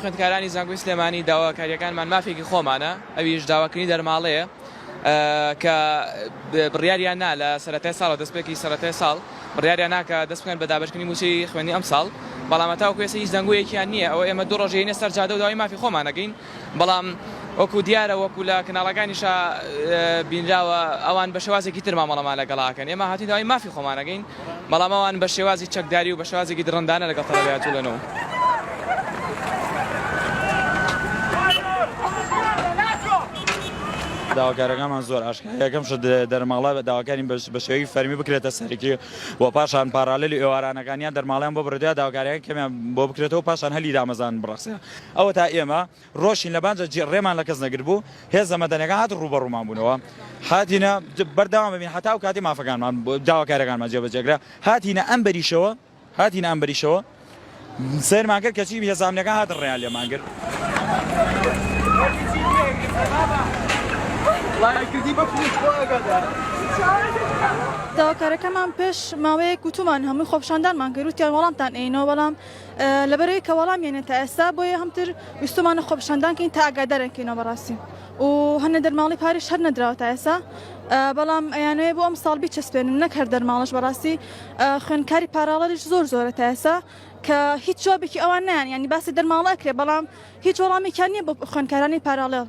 خوێندکارانی زانکۆی سلێمانی داواکاریەکانمان مافێکی خۆمانە ئەویش داواکردنی دەرماڵەیە کە بڕیاریان نا لە سەرەتای ساڵەوە دەستپێکی سەرەتای ساڵ بڕیاریان نا کە دەست بکەن بە دابەشکردنی مووچەی خوێندنی ئەمساڵ بەڵام هەتاوەکو ئێستا هیچ دەنگۆیەکیان نییە ئەوە ئێمە دوو ڕۆژە یەینە سەر جادە و داوای مافی خۆمان ئەکەین بەڵام وەکو دیارە وەکو لە کەناڵەکانیشا بینراوە ئەوان بە شێوازێکی تر مامەڵەمان لەگەڵا ئەکەن ئێمە هاتوین داوای مافی خۆمان ئەکەین بەڵام ئەوان بە شێوازی چەکداری و بە شێوازێکی دڕندانە لەگەڵ تەڵەبەیا جوڵێنەوە. داواکارەکانمان زۆر ئاشکرایە یەکەم شت دەرماڵە داواکارین بە شێوەیەکی فەرمی بکرێتە سەرەکی و پاشان پاڕالێلی ئێوارانەکان یان دەرماڵەیان بۆ بڕێت یا داواکارییان کەمیان بۆ بکرێتەوە پاشان هەلی دامەزاندن بڕەخسێ ئەوەتا ئێمە ڕۆشین لە بانجە جێ ڕێمان لە کەس نەگرت بوو هێزە مەدەنیەکان هاتن ڕووبەڕوومان بوونەوە هاتینە بەردەوام ببین هەتا ئەو کاتی مافەکانمان داواکاریەکانمان جێبەجێ کرا هاتینە ئەم بەریشەوە هاتینە ئەم بەریشەوە سەیرمان کرد کەچی هێزە ئەمنیەکان هاتن ڕێیان لێمان گرت. داواکارەکەمان پێش ماوەیەک وتومان هەمووی خۆپیشاندانمان کرد وتیان وەڵامتان ئەینەوە بەڵام لەبەرئەوەی کە وەڵامیان نیە تا ئێستا بۆیە هەمتر ویستومانە خۆپیشاندان کەین تا ئاگاداریان کەینەوە بەڕاستی و هەنە دەرماڵەی پاریش هەر نەدراوە تا ئێستا بەڵام ئەیانەوێ بۆ ئەم ساڵ بیچەسپێنن نەک هەر دەرماڵەش بەڕاستی خوێندکاری پاراڵەریش زۆر زۆرە تا ئێستا کە هیچ جوابێکی ئەوان نیان ینی باسی دەرماڵە ئەکرێ بەڵام هیچ وەڵامێکیان نییە بۆ خوێندکارانی پاراڵێڵ.